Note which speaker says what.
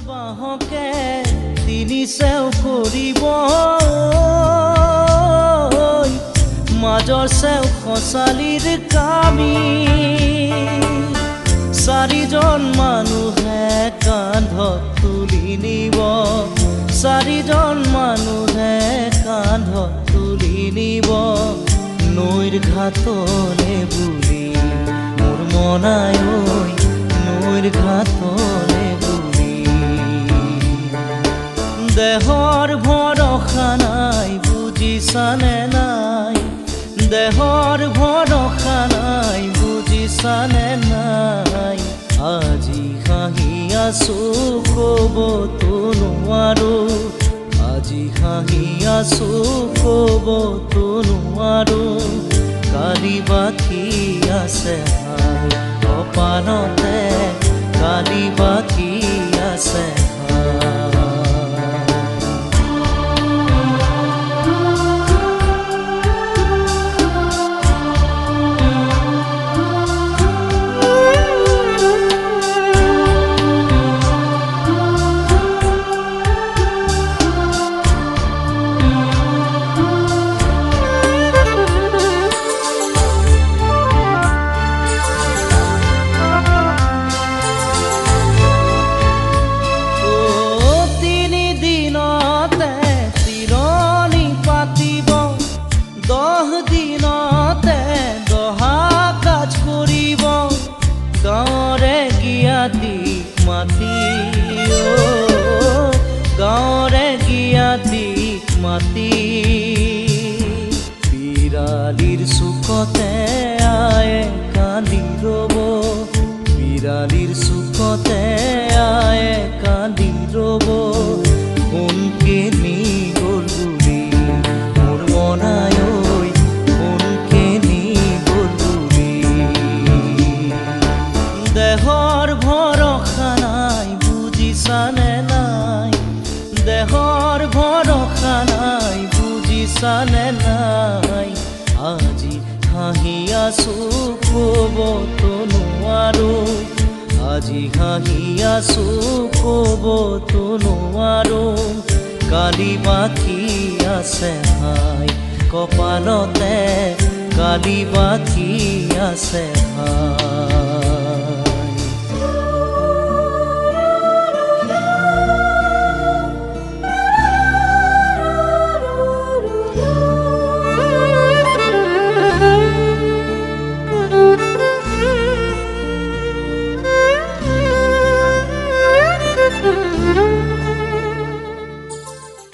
Speaker 1: বাঁহকে তিনি চেও কৰিব, মাজৰ চেও খচালিৰ কামি। চাৰিজন মানুহে কান্ধত তুলি নিব, চাৰিজন মানুহে কান্ধত তুলি নিব নৈৰ ঘাটলে বুলি, মোৰ মনাই নৈৰ ঘাটলে বুলি। দেহৰ ভৰসা নাই বুজিছানে নাই, দেহৰ ভৰসা নাই বুজিছানে নাই। আজি হাঁহি আছো ক'বতো নোৱাৰো, আজি হাঁহি আছো ক'বতো নোৱাৰো। কালি বাকী আছে হাই কপালতে, কালি বাকী আছে। দিনতে দহা কাজ কৰিব, গাঁৱৰে জ্ঞাতি মাতি, গাঁৱৰে জ্ঞাতি মাতি। বিৰালিৰ চুকতে আয়ে কান্দি ৰ'ব, বিৰালিৰ চুকতে আয়ে কান্দি ৰ'ব। সোণকে নি গ'ল বুলি মোৰ মনাই, দেহৰ ভৰসা নাই বুজিছানে নাই, দেহৰ ভৰসা নাই বুজিছানে নাই। আজি হাঁহি আছো ক'বতো নোৱাৰো, আজি হাঁহি আছো ক'বতো নোৱাৰো। কালি বাকী আছে হাই কপালতে, কালি বাকী আছে হাই।